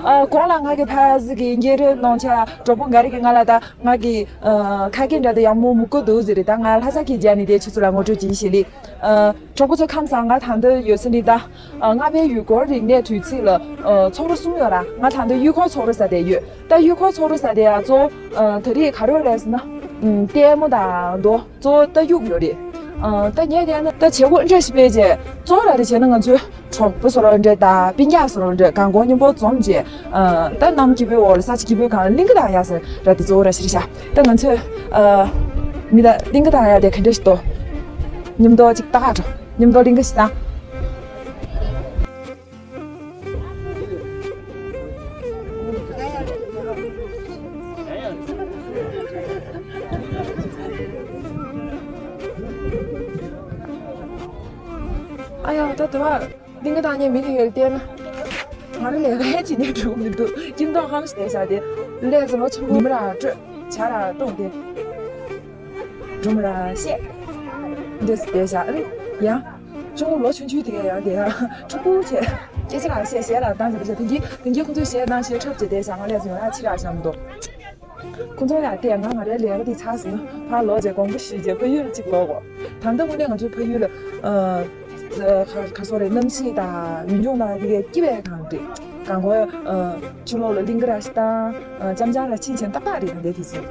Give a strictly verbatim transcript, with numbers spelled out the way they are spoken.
ཨ། གོང་ལ་ང་གི་ཕ་ཟིག་གི་ཉེ་རེ་གནང་ཆ་གྲོགས་པོ་འགའ་རེ་གི་ང་ལ་ད་ང་གི་ཨ་ཁ་སྐད་འདྲ་དེ་ཡག་མོ་མི་གོ་འདུག་ཟེར་རེད། ད་ང་ལྷ་ས་གི་རྒྱ་ནི་དེ་ཆུ་ཚོད་ལ་ངོ་སྤྲོད་ཅིག་ཞིག་ལི། ཨ། གྲོགས་པོ་ཚོ་ཁམས་བཟང་། ང་ད་ལྟ་ཡོད་ས་ནི་ད་ཨ་རྔ་པའི་ཡུལ་སྐོར་རིག་གནས་དུས་ཚིགས་ལ་ཨ་ཚོགས་ར་གསུམ་ཡོད་ར། ང་ད་ལྟ་གཡུལ་འཁོར་ཚོགས་ར་ཟ་དེ་ཡོད། ད་གཡུལ་འཁོར་ཚོགས་ར་ཟ་དེ་ཡ་གཙོ་ཨ་ད་རེས་ག་རེ་རེད་ཟེར་ན། ཨ། ལྟད་མོ་དང་མདོ། གཙོ་བོ་ད་གཡུག་ཡོད་རེད། ཨ། ད་ངས་བལྟས་ན་ད་བྱེད་སྒོ་འདྲ་ཞིག་སྤེལ་རྗེས་གཙོ་བོ་ར་རེ་བྱས་ན་ང་ཚོའི་གྲོགས་པོ་སོ་རོ་འདྲ་དང་སྤུན་ཀྱག་སོ་རོ་འདྲ་གང་གོ་མཉམ་པོ་འཛོམས་རྗེས། ཨ། ད་གནམ་སྐྱིད་པོའི་འོག་ལ་ས་ཆ་སྐྱིད་པོའི་སྒང་གླིང་ག་དང་ཡ་ཟེར་ར་དེ་གཙོ་བོ་ར་ཞིག་རེད་ཤག་ད་ང་ཚོས་ཨ་མི་ད་གླིང་ག་དང་ཡ་དེ་ག་འདྲ་ཞིག་འདུག་མཉམ་དུ་ཅིག་ལྟ་ག་འགྲོ། མཉམ་དུ་གླིང་ག་ཞིག་ལྟ། ཨ་ཡ། ད་དུ་བ་གླིང་ག་དང་ནས་མི་དེ་ཡོད་བལྟས་ན། ང་རང་ལས་ཀ་ཡས་བྱེད་ནས་འགྲོ་མི་འདུག་སྐྱིད་མདོག་ཁམས་ཤིག་བསྡད་བཞག་དེ་ལས་ཟེར་ལོ་ཆེན་པོ་ཉི་མ་ར་སྤྲོད་བྱ་ར་གཏོང་དེ། སྒྲུང་ར་བཤད། འདི་སུ་བསྡད་བཞག་ཨ་ནི་ཡང་། ཅུང་ལོ་ཆུང་ཆུང་དེ་ག་ཡང་དེ་ཡང་ཕྲུ་གུ་བྱས། སྐད་ཆ་ར་བཤད་གཞས་ར་བཏང་ཟེར་བྱས་དེང་གི་དེང་གི་ཁོང་ཚོས་གཞས་བཏང་གཞས་འཁྲབ་བྱས་བསྡད་བཞག་ང་ལས་ཟེར་ཡང་ཕྱི་ར་བཞག་མི་འདུག་ཁོང་ཚོ་ཡང་དེ་ང་ང་རའི་ལས་ཀ་དེ་ཚར་སོང་ན་ཕར་ལོག་བྱས་དགོངས་པ་ཞུས་བྱས་ཕ་ཡུལ་ལ་གཅིག་ལོག་གོ་ད་ལྟ་དངོས་གནས་ང་ཚོའི་ཕ་ཡུལ་ལ་ཨ་ག་ག་སོ་རེད། གནམ་གཤིས་དང་ཡུལ་ལྗོངས་ལ་དེ་གའི་སྐྱིད་པའི་གང་རེད། གང་གོ་ཨ་ཕྱི་ལོགས་ལ་གླིང་ག་ར་ཞིག་དང་ཨ་ལྕམ་ལྕམ་ར་ཕྱིན་ཆེན་ཏག་ཏག་རེད། ད་ལྟའི་དུས་ཚོད།